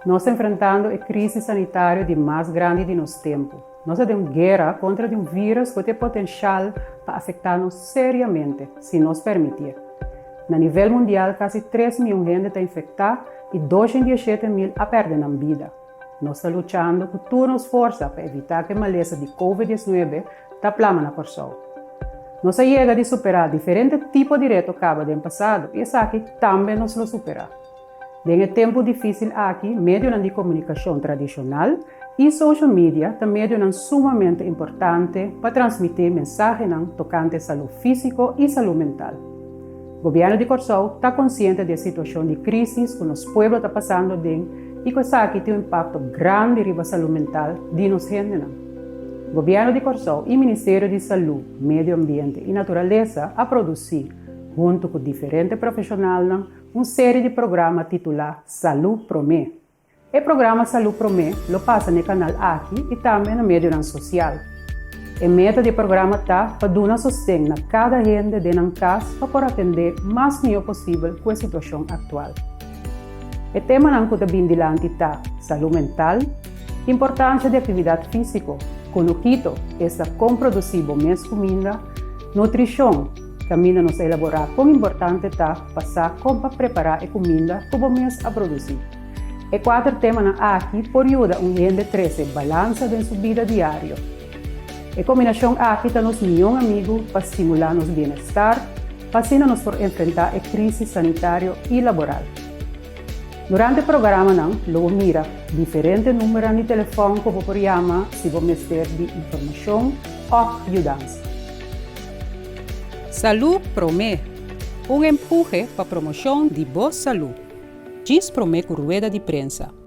Nos ta enfrentando e krísis sanitario di mas grandi di nos tempu. Nos ta den un guera kontra di un vírus ku tin e potenshal pa afektá nos seriamente, si nos permitié. Na nivel mundial kasi tres mion hende ta infektá i 217 mil a pèrdè nan bida. Nos ta luchando ku tur nos forsa pa evitá ku e malesa di COVID-19 ta plama na Kòrsou. Nos a yega di superá diferente tipo di reto kaba den pasado i esaki tambe nos lo superá. Den e tempu difísil aki, medionan di komunikashon tradishonal i social media ta medionan sumamente importante pa transmití mensahenan tokante salú físiko i salú mental. Gobièrnu di Kòrsou ta konsiente di e situashon di krísis ku nos pueblo ta pasando aden i ku esaki tin un impakto grandi riba salú mental di nos hendenan. Gobièrnu di Kòrsou i Ministerio di Salú, Medio Ambiente i Naturalesa a produsí, huntu ku diferente profeshonalnan, un serie di programa titulá Salú Promé. E programa Salú Promé lo pasa na e kanal aki i tambe na medionan sosial. E meta di e programa ta pa duna sosten na kada hende den nan kas pa por atendé mas mihó posibel ku e situashon aktual. E temanan ku ta bin dilanti ta salú mental, importansha di aktividat físiko, konokito, esta kon produsí bo mes kuminda, nutrishon, kaminda nos a elaborá kon importante ta pa sa kon pa prepará e kuminda ku bo mes a produsí. E kuater temanan aki por yuda un hende trese balansa den su bida diario. E kombinashon aki ta nos mion amigu pa stimulá nos bienestar, pa asina nos por enfrentá e krísis sanitario i laboral. Durante e programanan lo bo mira diferente numbernan di telefòn ku bo por yama si bo mester di informashon òf yudansa. Salú Promé, un empuhe pa promoshon di bo salú. Djis promé ku rueda di prensa.